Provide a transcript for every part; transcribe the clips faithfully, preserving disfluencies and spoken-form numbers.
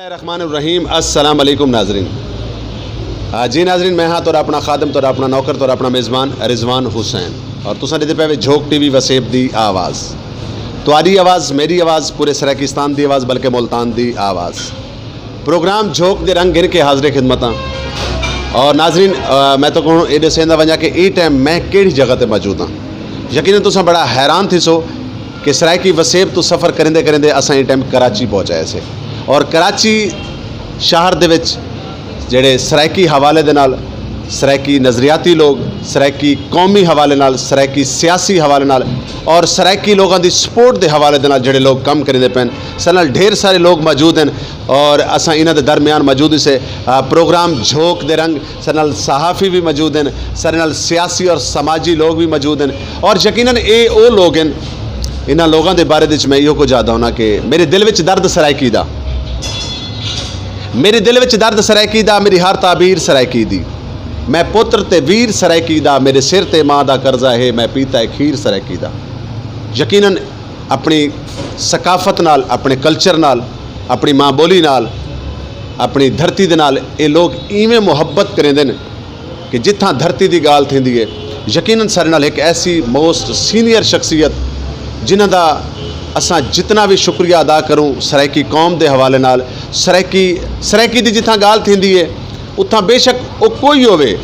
الرحمن الرحیم۔ السلام علیکم ناظرین۔ آ، جی ناظرین، میں ہاں تہاݙا اپݨا خادم، تہاݙا اپݨا نوکر، تہاݙا اپݨا میزبان رضوان حسین، اور تساں ݙیہدے پئے وے جھوک ٹی وی وسیب دی آواز۔ تہاݙی آواز، میݙی آواز، پورے سرائیکستان دی آواز، بلکہ ملتان دی آواز۔ پروگرام جھوک دے رنگ گھن کے حاضر خدمت ہاں۔ اور ناظرین، آ، میں تہاکوں اے ݙسیندا ونڄاں کہ ایں ٹائم میں کیڑھی جگہ تے موجود ہاں۔ یقیناً تساں بڑا حیران تھیسو کہ سرائیکی وسیب توں سفر کریندے کریندے اساں ایں ٹائم کراچی پہنچ آئے سے، اور کراچی شہر دے وچ جڑے سرائیکی حوالے دے نال، سرائیکی نظریاتی لوگ، سرائیکی قومی حوالے نال، سرائیکی سیاسی حوالے نال، اور سرائیکی لوگاں دی سپورٹ دے حوالے دے نال جڑے لوگ کم کریندے پئن، ساݙے نال ڈھیر سارے لوگ موجود ہن، اور اساں انہاں دے درمیان موجود ہیسے، آ، پروگرام جھوک دے رنگ ساݙے نال صحافی وی موجود ہن، ساݙے نال سیاسی اور سماجی لوگ وی موجود ہن، اور یقیناً اے او لوگ ہن، انہاں لوگاں دے بارے وچ میں ایہو کجھ آہدا ہوناں کہ میرے دل وچ درد سرائیکی دا، میرے دل وچ درد سرائیکی دا، میری ہر تعبیر سرائیکی دی، میں پتر تے ویر سرائیکی دا، میرے سر تے ماں دا قرضہ ہے، میں پیتا ہے کھیر سرائیکی دا۔ یقیناً اپݨی ثقافت نال، اپݨے کلچر نال، اپݨی ماں ٻولی نال، اپݨی دھرتی دے نال اے لوگ ایویں محبت کریندے نے کہ جتھاں دھرتی دی ڳالھ تھیندی ہے، یقیناً ساݙے نال ہک ایسی موسٹ سینئر شخصیت جنہاں دا اساں جتنا وی شکریہ ادا کروں سرائیکی قوم دے حوالے نال، سرائیکی، سرائیکی دی جتھاں ڳالھ تھیندی ہے، اتھاں بے شک او کوئی ہووے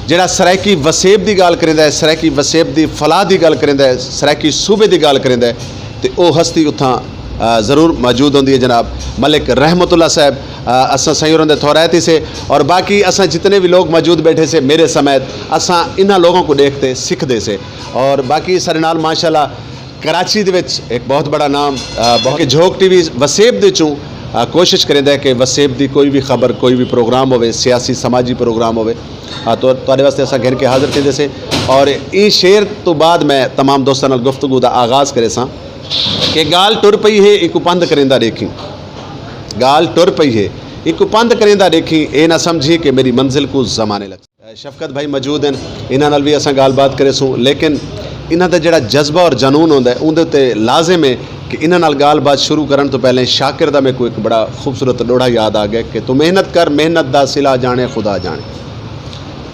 جڑا سرائیکی وسیب دی ڳالھ کریندا ہے، سرائیکی وسیب دی فلاح دی ڳالھ کریندا ہے، سرائیکی صوبے دی ڳالھ کریندا ہے، تے او ہستی اتھاں، آ، ضرور موجود ہوندی ہے۔ جناب ملک رحمت اللہ صاحب، آ، اساں سائیں ہوراں دے تھورائت ہیسے، اور باقی اساں جتنے وی لوگ موجود بیٹھے سے میرے سمیت، اساں انہاں لوگوں کو دیکھ تے سکھدے سے۔ اور باقی ساݙے نال ماشاءاللہ کراچی دے وچ ہک بہت بڑا نام، آ، بہت کہ جھوک ٹی وی وسیب دے چوں، آ، کوشش کریندا ہے کہ وسیب دی کوئی وی خبر، کوئی وی پروگرام ہووے، سیاسی سماجی پروگرام ہووے، آ، تو تہاݙے واسطے اساں گھن کے حاضر تھیندے سے۔ اور ایں شعر تو بعد میں تمام دوستاں نال گفتگو دا آغاز کریساں کہ ڳالھ ٹر پئی ہے، اینکوں پندھ کریندا ݙیکھیں۔ ڳالھ ٹر پئی ہے، اینکوں پندھ کریندا ݙیکھیں، اے نہ سمجھی کہ میری منزل کوں زمانے لڳ شفقت بھائی موجود ہن، انہاں نال وی اساں ڳالھ بات کریسوں، لیکن انہاں دا جڑا جذبہ اور جنون ہوندا ہے، اوندے تے لازم ہے کہ انہاں نال ڳالھ بات شروع کرݨ توں پہلے شاکر دا میکوں ہک بڑا خوبصورت ݙوہڑا یاد آ ڳیا کہ توں محنت کر، محنت دا صلہ ڄاݨے خدا ڄاݨے۔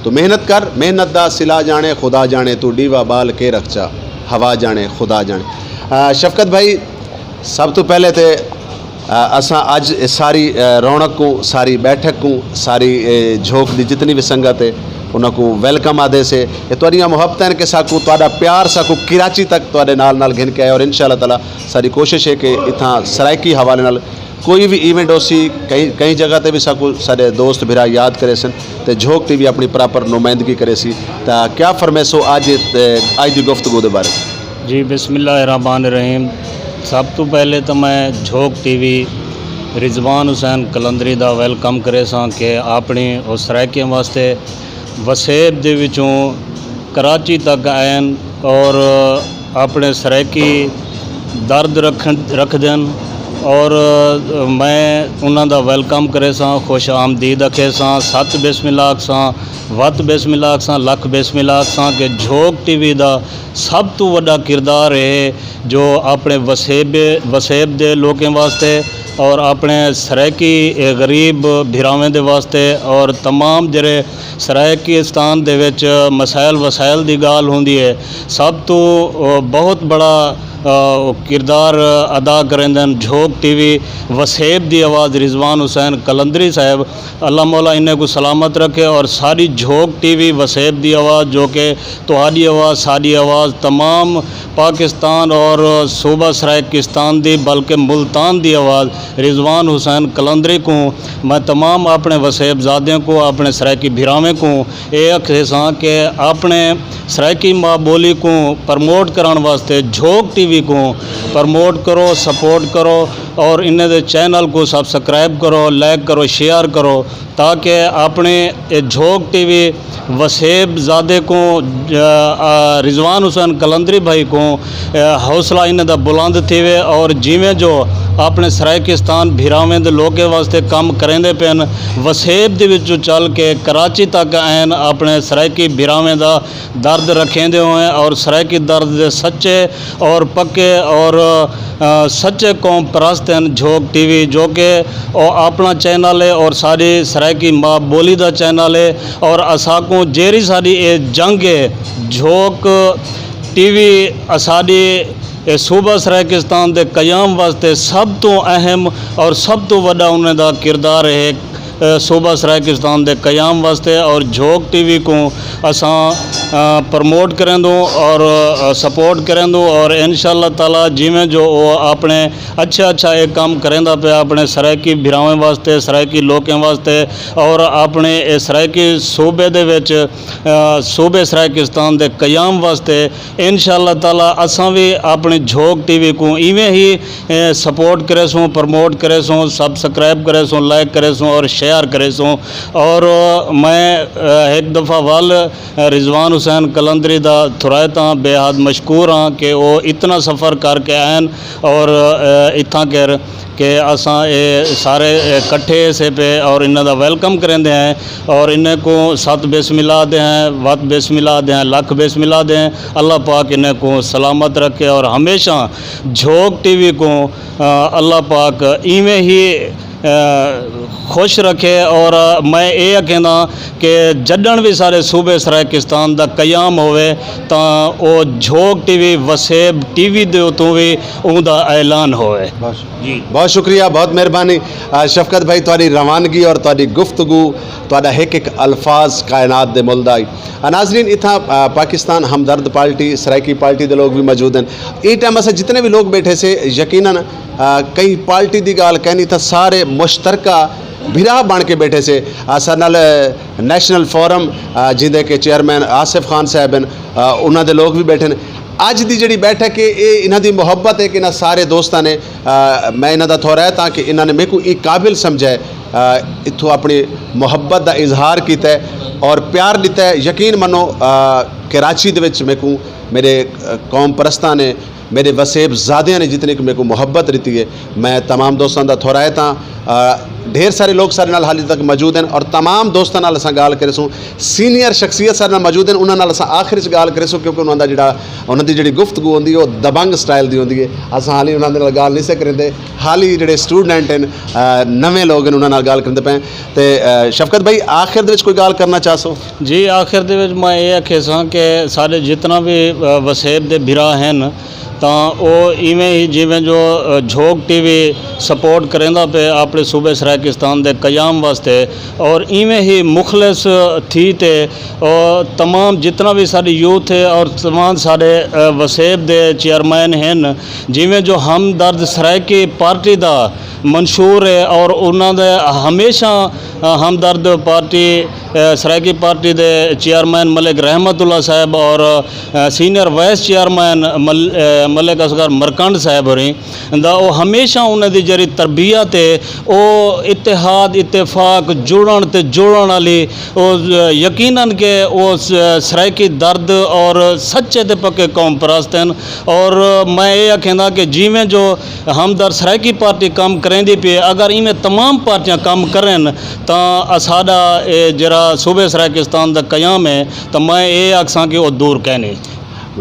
توں محنت کر، محنت دا صلہ ڄاݨے خدا ڄاݨے، توں ݙیوا ٻال کے رکھ چا، ہوا ڄاݨے خدا ڄاݨے۔ آ، شفقت بھائی، سب توں پہلے تے، آ، اساں اڄ اے ساری، آ، رونق کوں، ساری بیٹھک کوں، ساری، اے، جھوک دی جتنی وی سنگت ہے، انہاں کوں ویلکم آہدے سے۔ اے تہاݙیاں محبتاں ہن کہ ساکوں تہاݙا پیار ساکوں کراچی تک تہاݙے نال نال گھن کے آئے، اور انشاءاللہ تعالیٰ ساری کوشش ہے کہ اتھاں سرائیکی حوالے نال کوئی وی ایونٹ ہوسی، کہیں، کہیں جگہ تے وی ساکوں ساݙے دوست بھرا یاد کریسن، تے جھوک ٹی وی اپݨی پراپر نمائندگی کریسی۔ تاں کیا فرمیسو اڄ، اے، اڄ دی گفتگو دے بارے؟ جی، بسم اللہ الرحمن الرحیم۔ سب توں پہلے تاں میں جھوک ٹی وی رضوان حسین قلندری دا ویلکم کریساں کہ اپݨی او سرائیکیاں واسطے وسیب دے وچوں کراچی تک آئن اور اپݨے سرائیکی درد رکھن، رکھدن، اور میں انہاں دا ویلکم کریساں، خوش آمدید آکھیساں، ست بسم اللہ آکھساں، وت بسم اللہ آکھساں، لکھ بسم اللہ آکھساں کہ جھوک ٹی وی دا سب توں وݙا کردار ہے جو اپݨے وسیب، وسیب دے لوکیں واسطے اور اپݨے سرائیکی غریب بھراویں دے واسطے اور تمام جڑے سرائیکستان دے وچ مسائل وسائل دی ڳالھ ہوندی ہے، سب توں، آ، بہت بڑا، آ، کردار ادا کریندن۔ جھوک ٹی وی وسیب دی آواز رضوان حسین قلندری صاحب، اللہ مولا انہیں کوں سلامت رکھے، اور ساری جھوک ٹی وی وسیب دی آواز جو کہ تہاݙی آواز، ساݙی آواز، تمام پاکستان اور صوبہ سرائیکستان دی، بلکہ ملتان دی آواز رضوان حسین قلندری کوں، میں تمام اپݨے وسیب زادیاں کوں، اپݨے سرائیکی بھراویں کوں اے آکھیساں کہ اپݨے سرائیکی ماں ٻولی کوں پرموٹ کرݨ واسطے جھوک ٹی وی کوں پرموٹ کرو، سپورٹ کرو، اور انہیں دے چینل کوں سبسکرائب کرو، لائک کرو، شیئر کرو، تاکہ اپݨے اے جھوک ٹی وی وسیب زادے کوں، آ، آ، رضوان حسین قلندری بھائی کوں، آ، حوصلہ انہیں دا بلند تھیوے، اور جیویں جو اپݨے سرائیکستان بھراویں دے لوکیں واسطے کم کریندے پئن، وسیب دے وچوں چل کے کراچی تک آئن، اپݨے سرائیکی بھراویں دا درد رکھیندے ہوئیں اور سرائیکی درد دے سچے اور پکے اور، آ، سچے قوم پرست تن جھوک ٹی وی، جو کہ او اپݨا چینل ہے اور ساݙی سرائیکی ماء ٻولی دا چینل ہے، اور اساکوں جیڑھی ساݙی اے جنگ ہے، جھوک ٹی وی اساݙی اے صوبہ سرائیکستان دے قیام واسطے سب توں اہم اور سب توں وݙا انہیں دا کردار ہے۔ اے، صوبہ سرائیکستان دے قیام واسطے اور جھوک ٹی وی کوں اساں، آ، پروموٹ کریندوں اور، آ، سپورٹ کریندوں، اور انشاءاللہ تعالیٰ جیویں جو او اپݨے اچھا اچھا اے کم کریندا پیا اپݨے سرائیکی بھراویں واسطے، سرائیکی لوکیں واسطے، اور اپݨے اے سرائیکی صوبے دے وچ، آ، صوبے سرائیکستان دے قیام واسطے انشاءاللہ تعالیٰ اساں وی اپݨی جھوک ٹی وی کوں ایویں ہی، اے، سپورٹ کریسوں، پروموٹ کریسوں، سبسکرائب کریسوں، لائک کریسوں اور شیئر کریسوں۔ اور میں، اے، ہک دفعہ ول رضوان حسین قلندری دا تھورائتاں بے حد مشکور ہاں کہ او اتنا سفر کر کے آئن اور، اے، اتھاں کر کہ اساں اے سارے، اے، کٹھے سے پے اور انہاں دا ویلکم کریندے ہیں اور انہیں کو ست بسم اللہ دے ہیں، وت بسم اللہ دے ہیں، لکھ بسم اللہ دے ہیں۔ اللہ پاک انہیں کو سلامت رکھے اور ہمیشہ جھوک ٹی وی کو، آ، اللہ پاک ایویں ہی، آ، خوش رکھے۔ اور میں اے آکھینداں کہ جݙݨ وی سارے صوبے سرائیکستان دا قیام ہووے تاں او جھوک ٹی وی وسیب ٹی وی دے اتوں وی اوندا اعلان ہووے۔ بس۔ جی۔ بہت شکریہ، بہت مہربانی۔ آ، شفقت بھائی، تہاݙی روانگی اور تہاݙی گفتگو، تہاݙا ہک ہک الفاظ کائنات دے مول دا ہئی۔ آ، ناظرین، اتھاں، آ، پاکستان ہمدرد پارٹی، سرائیکی پارٹی دے لوگ وی موجود ہن۔ ایں ٹائم اساں جتنے وی لوگ ٻیٹھے سے، یقیناً، آ، کہیں پارٹی دی ڳالھ کائنی، اتھاں سارے مشترکہ بھرا بݨ کے ٻیٹھے سے۔ آ، ساݙے نال، آ، نیشنل فورم، آ، جیندے کہ چیئرمین آصف خان صاحب ہن، آ، انہاں دے لوگ وی ٻیٹھے ہن۔ اڄ دی جیڑھی بیٹھک ہے، اے انہاں دی محبت ہے کہ انہاں سارے دوستاں نے، آ، میں انہاں دا تھورائت ہاں کہ انہاں نے میکوں ایں قابل سمجھا ہے، آ، اتھوں اپݨی محبت دا اظہار کیتا ہے اور پیار ݙتا ہے۔ یقین منو، آ، کراچی دے وچ میکوں میرے، آ، قوم پرستاں نے، میرے وسیب زادیاں نے جتنی کہ میکوں محبت ݙتی ہے، میں تمام دوستاں دا تھورائت ہاں۔ آ، ڈھیر سارے لوگ سارے نال حالی تک موجود ہیں اور تمام دوستاں نال اساں ڳالھ کریسوں۔ سینئر شخصیت سارے نال موجود ہیں، انہاں نال اساں آخر وچ ڳالھ کریسوں، کیونکہ انہاں دا جڑا، انہاں دی جڑی گفتگو ہوندی ہے، او دبنگ سٹائل دی ہوندی ہے۔ اساں حالی انہاں دے نال ڳالھ نہیں سے کریندے۔ حالی جڑے اسٹوڈنٹ ہیں، آ، نویں لوگ ہیں، انہاں نال ڳالھ کریندے پئے ہیں۔ تے، آ، شفقت بھائی، آخر دے وچ کوئی ڳالھ کرنا چاہسو؟ جی، آخر دے وچ میں اے آکھیساں کہ سارے جتنا بھی، آ، وسیب دے بھرا ہیں، تاں او ایویں ہی جیویں جو، آ، جھوک ٹی وی سپورٹ کریندا پئے اپݨے صوبے سرائیکستان دے قیام واسطے، اور ایویں ہی مخلص تھی تے، آ، تمام جتنا بھی ساݙی یوتھ ہے اور تمام ساݙے، آ، وسیب دے چیئرمین ہیں، جیویں جو ہمدرد سرائیکی پارٹی دا منشور ہے اور انہاں دے ہمیشہ، آ، ہمدرد پارٹی، آ، سرائیکی پارٹی دے چیئرمین ملک رحمت اللہ صاحب اور، آ، سینئر وائس چیئرمین مل-، آ، ملک اصغر مرکنڈ صاحب ہوریں دا او ہمیشہ انہاں دی جڑی تربیت ہے، او اتحاد، اتفاق، جڑݨ تے جوڑݨ والی، او یقیناً کہ او سرائیکی درد اور سچے تے پکے قوم پرست ہیں۔ اور میں اے آکھیندا کہ جیویں جو ہمدرد سرائیکی پارٹی کم کریندی پئی ہے، اگر ایویں تمام پارٹیاں کم کرن تاں اساݙا اے جڑا صوبے سرائیکستان دا قیام ہے، تاں میں اے آکھساں کہ او دور کائنی۔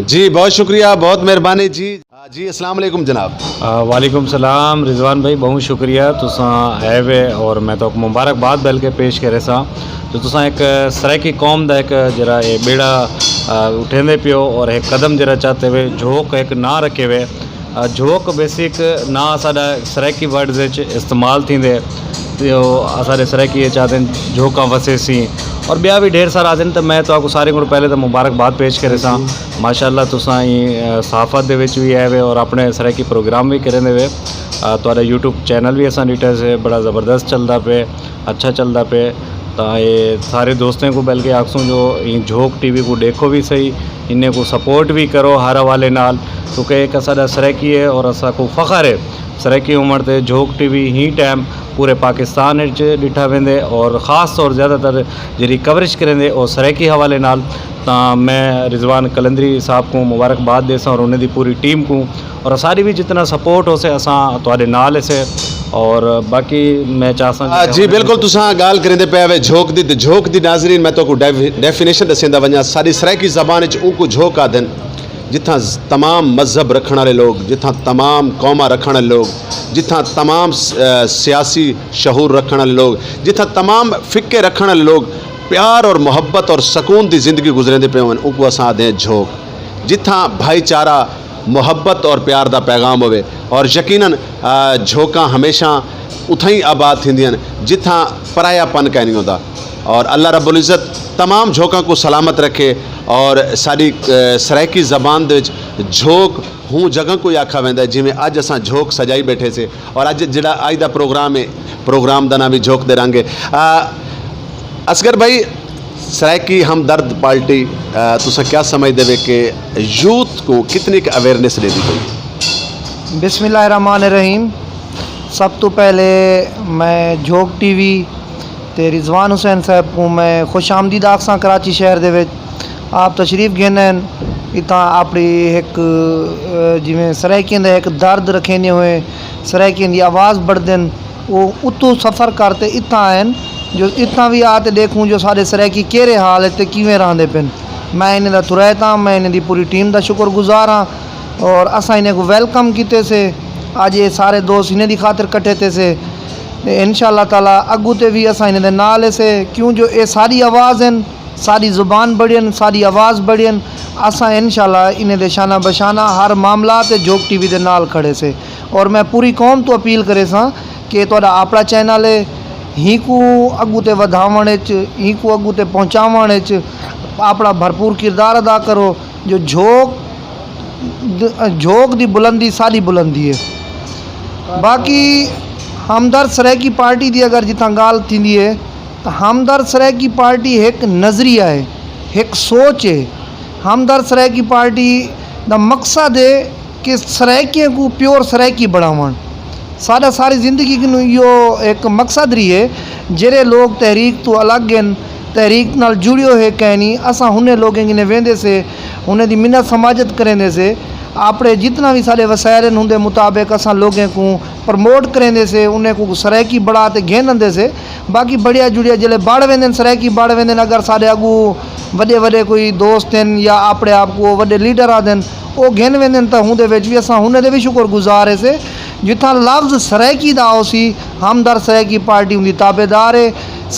جی، بہت شکریہ، بہت مہربانی جی۔ آ، جی، السلام علیکم جناب۔ آ، وعلیکم السلام رضوان بھائی، ٻہوں شکریہ، تساں آئے وے اور میں تہاکوں مبارکباد بلکہ پیش کریساں۔ جو تساں ہک سرائیکی قوم دا ہک جڑا اے ٻیڑا، آ، اٹھیندے پیو اور ہک قدم جڑا چاتے وے، جھوک ہک ناں رکھے وے۔ آ، جھوک بیسک ناں ساݙا سرائیکی ورڈز وچ استعمال تھیندے۔ تے او اساݙے سرائیکی اچ آہدن جھوکاں وسیسیں اور ٻیا وی ڈھیر سارا آہدن۔ تے میں تہاکوں ساریں کولوں پہلے تاں مبارکباد پیش کریساں۔ ماشاءاللہ تساں ایں، آ، صحافت دے وچ وی آئے وے اور اپݨے سرائیکی پروگرام وی کریندے وے۔ آ، تہاݙا یوٹیوب چینل وی اساں ݙٹھا سے، بڑا زبردست چلدا پئے، اچھا چلدا پئے۔ تاں اے سارے دوستیں کوں بلکہ آکھسوں جو ایں جھوک ٹی وی کوں ݙیکھو وی صحیح، انہیں کوں سپورٹ وی کرو ہر حوالے نال، کیونکہ ہک اساݙا سرائیکی ہے اور اساکوں فخر ہے سرائیکی ہووݨ تے۔ جھوک ٹی وی ہی ٹائم پورے پاکستان وچ ݙٹھا ویندے اور خاص طور زیادہ تر جیڑھی کوریج کریندے او سرائیکی حوالے نال۔ تاں میں رضوان قلندری صاحب کوں مبارکباد ݙیساں اور انہیں دی پوری ٹیم کوں، اور اساݙی وی جتنا سپورٹ ہوسے اساں تہاݙے نال ہیسے۔ اور باقی میں چاہساں آ، جی، بالکل، تساں ڳالھ کریندے پئے وے جھوک دی، تے جھوک دی ناظرین میں تہاکوں ڈیف-، ڈیفینیشن ݙسیندا ونڄاں۔ ساݙی سرائیکی زبان وچ اونکوں جھوک آہدن۔ جتھاں تمام مذہب رکھݨ والے لوگ، جتھاں تمام قوماں رکھݨ والے لوگ، جتھاں تمام سیاسی شعور رکھݨ والے لوگ، جتھاں تمام فقے رکھݨ والے لوگ پیار اور محبت اور سکون دی زندگی گزریندے پئے ہون، اونکوں اساں آہدے ہیں جھوک۔ جتھاں بھائی چارہ، محبت اور پیار دا پیغام ہووے، اور یقیناً جھوکاں ہمیشہ اتھائیں آباد تھیندیاں ہن جتھاں پرایا پن کائنی ہوندا۔ اور اللہ رب العزت تمام جھوکاں کوں سلامت رکھے۔ اور ساݙی سرائیکی زبان دے وچ جھوک ہوں جگہ کوں آکھا ویندا ہے، جیویں اڄ اساں جھوک سجائی ٻیٹھے سے۔ اور اڄ جیڑھا اڄ دا پروگرام ہے، پروگرام دا ناں وی جھوک دے رنگ ہے۔ اصغر بھائی، سرائیکی ہمدرد پارٹی تساں کیا سمجھدے وے کہ یوتھ کوں کتنی ک اویئرنیس ݙیندی پئی؟ بسم اللہ الرحمن الرحیم۔ سب توں پہلے میں جھوک ٹی وی تے رضوان حسین صاحب کوں میں خوش آمدید آکھساں کراچی شہر دے وچ۔ آپ تشریف گھن ہن، اتھاں اپݨی ہک جیویں سرائیکیاں دا ہک درد رکھیندے ہوئے سرائیکیاں دی آواز بڑھدن۔ او اتوں سفر کر تے اتھاں آئن جو اتھاں وی آ تے ݙیکھوں جو ساݙے سرائیکی کیرھے حال اچ تے کیویں رہندے پن۔ میں انہیں دا تھرائت ہاں، میں انہیں دی پوری ٹیم دا شکر گزار ہاں اور اساں انہیں کوں ویلکم کیتے سے۔ اڄ اے سارے دوست انہیں دی خاطر کٹھے تھے سے۔ تے انشاءاللہ تعالی اڳوں تے وی اساں انہیں دے نال ہیسے، کیوں جو اے ساݙی آواز ہن، ساݙی زبان بڑھین، ساݙی آواز بڑھین۔ اساں انشاءاللہ انہیں دے شانہ بشانہ ہر معاملہ تے جھوک ٹی وی دے نال کھڑے سے۔ اور میں پوری قوم توں اپیل کریساں کہ تہاݙا آپݨا چینل ہے، ہیکوں اڳوں تے ودھاوݨ اچ، ہیکوں اڳوں تے پہنچاوݨ اچ آپݨا بھرپور کردار ادا کرو جو جھوک جھوک دی بلندی ساݙی بلندی ہے۔ باقی ہمدرد سرائیکی پارٹی دی اگر جتھاں ڳالھ تھیندی ہے تاں ہمدرد سرائیکی پارٹی ہک نظریہ ہے، ہک سوچ ہے۔ ہمدرد سرائیکی پارٹی دا مقصد ہے کہ سرائیکیاں کوں پیور سرائیکی بݨاوݨ۔ ساݙا ساری زندگی کنوں ایہو ہک مقصد رہیے۔ جیڑھے لوگ تحریک توں الڳ ہن، تحریک نال جڑیو ہے کائنی، اساں ہنیں لوگیں کنیں ویندے سے، ہنیں دی منت سماجت کریندے سے، آپڑے جتنا وی ساݙے وسائل ہن ہوندے مطابق اساں لوگیں کوں پرموٹ کریندے سے، انہیں کوں سرائیکی بݨا تے گھن آندے سے۔ باقی بڑیا جڑیا جیلے بڑھ ویندن، سرائیکی بڑھ ویندن، اگر ساݙے اڳوں وݙے وݙے کوئی دوست ہن یا آپڑے آپ کوں وݙے لیڈر آہدن، او گھن ویندن تاں ہوندے وچ وی اساں ہوندے دے وی شکر گزار ہیسے۔ جتھاں لفظ سرائیکی دا آوسی، ہمدرد سرائیکی پارٹی اوندی تابعدار ہے،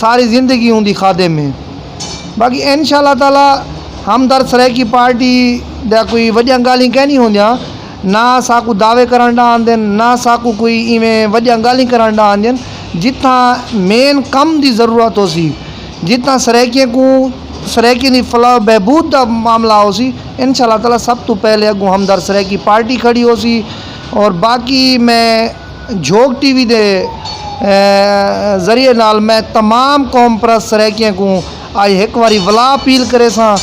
ساری زندگی اوندی خادم ہے۔ باقی انشاء اللہ تعالی ہمدرد سرائیکی پارٹی دا کوئی وݙیاں ڳالھیں کائنی ہوندیاں، نہ ساکوں دعوے کرݨ ݙا آندن، نہ ساکوں کوئی ایویں وݙیاں ڳالھیں کرݨ ݙا آندین۔ جتھاں مین کم دی ضرورت ہوسی، جتھاں سرائیکیاں کوں سرائیکیاں دی فلاح و بہبود دا معاملہ ہوسی، انشاء اللہ تعالی سب توں پہلے اڳوں ہمدرد سرائیکی پارٹی کھڑی ہوسی۔ اور باقی میں جھوک ٹی وی دے ذریعے نال میں تمام قوم پرست سرائیکیاں کوں آج ہک واری ولا اپیل کریساں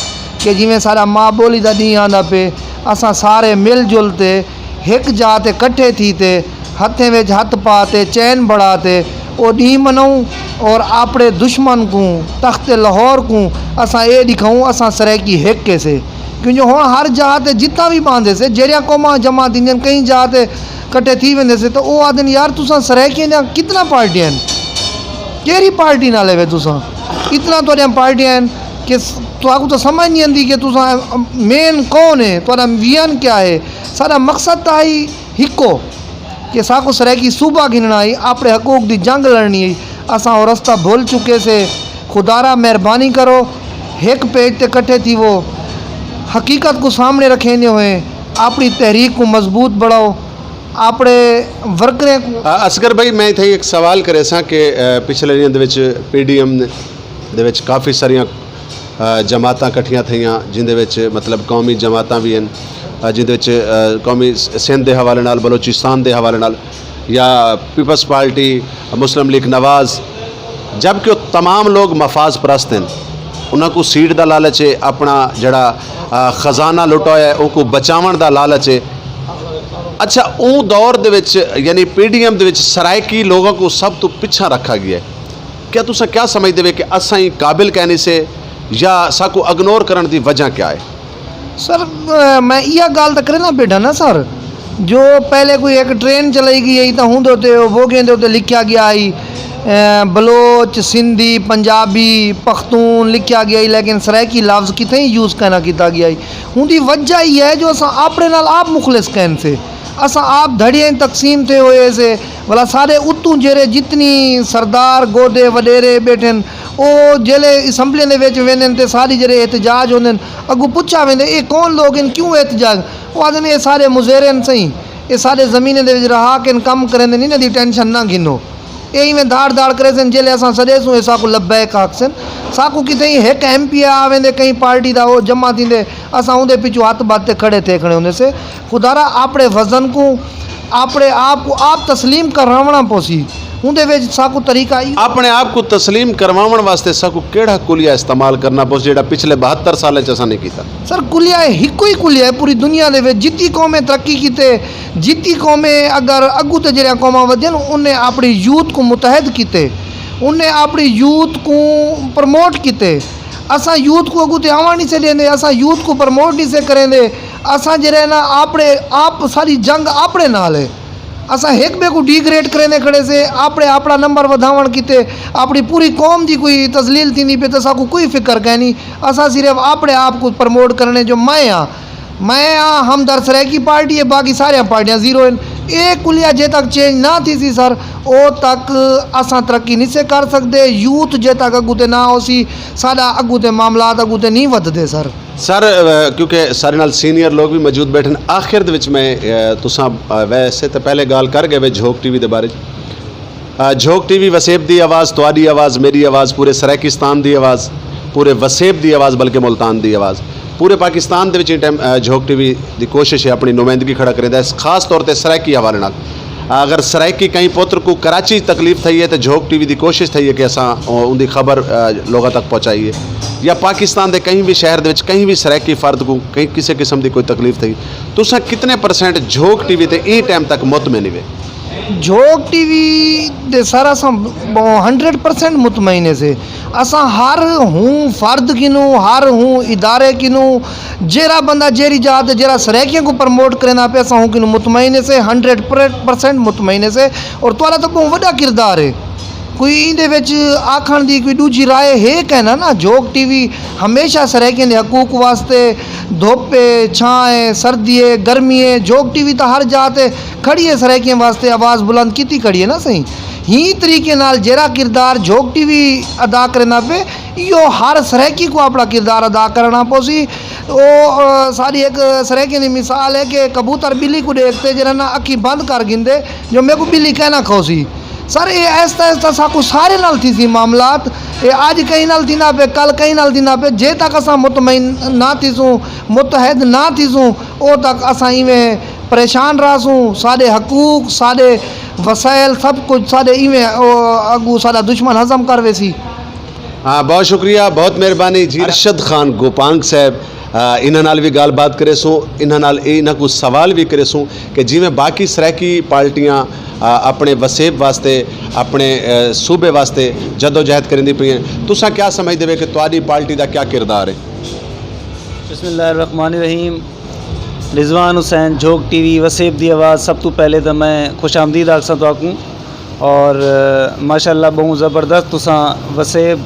کہ جیویں ساݙا ماء ٻولی دا ݙینہہ آندا پئے، اساں سارے مل جل تے ہک جاہ تے کٹھے تھی تے ہتھیں وچ ہتھ پا تے چین بݨا تے او ݙینہہ مناؤں اور آپڑے دشمن کوں، تخت لاہور کوں اساں اے ݙکھاؤں اساں سرائیکی ہک ہیسے۔ کیوں جو ہݨ ہر جاہ تے جتھاں وی ٻاہندے سے، جیڑھیاں قوماں جمع تھیندین کہیں جاہ تے کٹھے تھی ویندے سے تاں او آہدن یار تساں سرائیکیاں دیاں کتنا پارٹیاں ہن، کیڑھی پارٹی نال ہیوے تساں؟ اتنا تہاݙیاں پارٹیاں ہن کہ تہاکوں تاں سمجھ نی آندی کہ تساں مین کون ہے، تہاݙا ویژن کیا ہے؟ ساݙا مقصد تاں ہئی ہکو کہ ساکوں سرائیکی صوبہ گھنݨا ہئی، آپڑے حقوق دی جنگ لڑݨی ہئی۔ اساں او رستہ بھل چکے سے۔ خدارا مہربانی کرو، ہک پیج تے کٹھے تھیوو، حقیقت کوں سامݨے رکھیندے ہوئے آپڑی تحریک کوں مضبوط بݨاؤ، آپڑے ورکریں کوں۔ اصغر بھائی، میں اتھائیں ہک سوال کریساں کہ پچھلے ݙینہاں دے وچ پی ڈی ایم دے وچ کافی ساریاں جماعتاں کٹھیاں تھئیاں، جیندے وچ مطلب قومی جماعتاں وی ہن، جیندے وچ قومی سندھ دے حوالے نال، بلوچستان دے حوالے نال، یا پیپلز پارٹی، مسلم لیگ نواز، جبکہ او تمام لوگ مفاذ پرست ہن۔ انہاں کوں سیٹ دا لالچ ہے، اپݨا جیڑھا خزانہ لٹا ہویا ہے اونکوں بچاوݨ دا لالچ ہے۔ اچھا، اوں دور دے وچ یعنی پی ڈی ایم دے وچ سرائیکی لوگاں کوں سب توں پچھاں رکھا ڳیا ہے۔ کیا تساں کیا سمجھدے وے کہ اساں ایں قابل کائنی سے یا ساکوں اگنور کرݨ دی وجہ کیا ہے؟ سر، میں ایہا ڳالھ تاں کریندا ٻیٹھاں نا سر، جو پہلے کوئی ہک ٹرین چلائی ڳئی ہئی تاں ہوندے اتے او بوگیاں دے اتے لکھیا ڳیا ہئی، بلوچ، سندھی، پنجابی، پختون لکھیا ڳیا ہئی، لیکن سرائیکی لفظ کتھائیں یوز کائنا کیتا ڳیا ہئی۔ اوندی وجہ ایہا ہے جو اساں آپݨے نال آپ مخلص کائن سے۔ اساں آپ دھڑیاں تقسیم تھئے ہوئے سے۔ ولا سارے اتوں جیرھے جتنی سردار، گودے، وݙیرے ٻیٹھن، او جیلے اسمبلیاں دے وچ ویندن تے ساری جیرھے احتجاج ہوندن، اڳوں پچھا ویندے، اے کون لوگ ہن، کیوں احتجاج؟ او آہدن، اے سارے مزیرے ہن سئیں، اے سارے زمینیں دے وچ رہا کن کم کریندن، انہاں دی ٹینشن نہ گھنو۔ اے ایویں دھاڑ دھاڑ کریسن، جیلے اساں سݙیسوں، اے ساکوں لبیک آکھسن۔ ساکوں کتھائیں ہک ایم پی اے آ ویندے، کہیں پارٹی دا، او جمع تھیندے، اساں اوندے پچھوں ہتھ ٻدھ تے کھڑے تھئے کھڑے ہوندے سے۔ خدارا، آپݨے وزن کوں، آپݨے آپ کوں آپ تسلیم کراوݨا پوسی۔ اوندے وچ ساکوں طریقہ ای اپݨے آپ کوں تسلیم کرواوݨ واسطے ساکوں کیڑھا کلیہ استعمال کرݨا پوسی، جیڑھا پچھلے بہتر سالاں چ اساں نہیں کیتا؟ سر، کلیہ ہکو ہی کلیہ ہے پوری دنیا دے وچ۔ جتی قومیں ترقی کیتے، جتی قومیں اگر اڳوں تے جیڑھیاں قوماں ودھیاں، انہیں اپݨی یوتھ کوں متحد کیتے، انہیں اپݨی یوتھ کوں پروموٹ کیتے۔ اساں یوتھ کوں اڳوں تے آوݨ نہیں سے ݙیندے، اساں یوتھ کوں پروموٹ نہیں سے کریندے۔ اساں جیڑھے نا آپݨے آپ، ساری جنگ آپݨے نال ہے۔ اساں ہک ٻئے کوں ڈیگریڈ کریندے کھڑے سے، آپݨے، آپݨا نمبر ودھاوݨ کیتے، آپݨی پوری قوم دی کوئی تذلیل تھیندی پئی تاں ساکوں کوئی فکر کائنی۔ اساں صرف آپݨے آپ کوں پروموٹ کرݨے جو میں ہاں، میں ہاں، ہمدرد سرائیکی پارٹی ہے، باقی ساریاں پارٹیاں زیرو ہن۔ اے کلیہ جے تک چینج نہ تھیسی سر، او تک اساں ترقی نہیں سے کر سڳدے۔ یوتھ جے تک اڳوں تے نہ ہوسی، ساݙا اڳوں تے معاملات اڳوں تے نہیں ودھدے سر۔ سر، اہ، کیونکہ سارے نال سینئر لوگ بھی موجود ٻیٹھن، آخر دے وچ میں، اہ، تساں، اہ، ویسے تے پہلے ڳالھ کر ڳئے وے جھوک ٹی وی دے بارے چ۔ اہ، جھوک ٹی وی وسیب دی آواز، تہاݙی آواز، میݙی آواز، پورے سرائیکستان دی آواز، پورے وسیب دی آواز، بلکہ ملتان دی آواز۔ پورے پاکستان دے وچ ایں ٹائم، اہ، جھوک ٹی وی دی کوشش ہے اپݨی نمائندگی کھڑا کریندا ہے، خاص طور تے سرائیکی حوالے نال۔ اگر سرائیکی کہیں پتر کوں کراچی تکلیف تھئی ہے تے جھوک ٹی وی دی کوشش تھئی ہے کہ اساں او-، اوندی خبر، اے، لوگاں تک پہنچائیے، یا پاکستان دے کہیں وی شہر دے وچ کہیں وی سرائیکی فرد کوں کہیں کسے قسم دی کوئی تکلیف تھئی، تساں کتنے پرسنٹ جھوک ٹی وی تے ایں ٹائم تک مطمئن ہوے؟ جھوک ٹی وی دے سر اساں ہنڈریڈ پرسنٹ مطمئن ہے سے۔ اساں ہر ہوں فرد کنوں، ہر ہوں ادارے کنوں، جیڑھا بندہ جیڑھی جاہ تے جیڑھا سرائیکیاں کوں پروموٹ کریندا پئے، اساں ہوں کنوں مطمئن ہے سے، ہنڈریڈ پرسنٹ مطمئن ہے سے۔ اور تہاݙا تاں ٻہوں وݙا کردار ہے۔ کوئی ایندے وچ آکھݨ دی کوئی ݙوجھی رائے ہے کائنا نا۔ جھوک ٹی وی ہمیشہ سرائیکیاں دے حقوق واسطے، دھپ ہے، چھاں ہے، سردی ہے، گرمی ہے، جھوک ٹی وی تاں ہر جاہ تے کھڑی ہے، سرائیکیاں واسطے آواز بلند کیتی کھڑی ہے نا سئیں۔ ہی طریقے نال جیڑھا کردار جھوک ٹی وی ادا کریندا پئے، ایہو ہر سرائیکی کوں اپݨا کردار ادا کرݨا پوسی۔ او، آ، ساݙی ہک سرائیکیاں دی مثال ہے کہ کبوتر ٻلی کوں ݙیکھ تے جیڑھا نا اکھیں بند کر گھندے جو میکوں ٻلی کائنا کھوسی۔ سر، اے آہستہ آہستہ ساکوں سارے نال تھیسی معاملات۔ اے اڄ کہیں نال تھیندا پئے، کل کہیں نال تھیندا پئے۔ جے تک اساں مطمئن نہ تھیسوں، متحد نہ تھیسوں، او تک اساں ایویں پریشان رہسوں۔ ساݙے حقوق، ساݙے وسائل، سب کجھ ساݙے ایویں، او، اڳوں ساݙا دشمن ہضم کر ویسی۔ ہاں، بہت شکریہ، بہت مہربانی جی۔ ارشد خان گوپانگ صاحب، آ، انہاں نال وی ڳالھ بات کریسوں، انہاں نال اے، انہاں کوں سوال وی کریسوں کہ جیویں باقی سرائیکی پارٹیاں، آ، اپݨے وسیب واسطے، اپݨے، آ، صوبے واسطے جدوجہد کریندی پئی ہیں، تساں کیا سمجھدے وے کہ تہاݙی پارٹی دا کیا کردار ہے؟ بسم اللہ الرحمن الرحیم۔ رضوان حسین، جھوک ٹی وی، وسیب دی آواز، سب توں پہلے تاں میں خوش آمدید آکھساں تہاکوں۔ اور، آ، ماشاءاللہ ٻہوں زبردست تساں وسیب،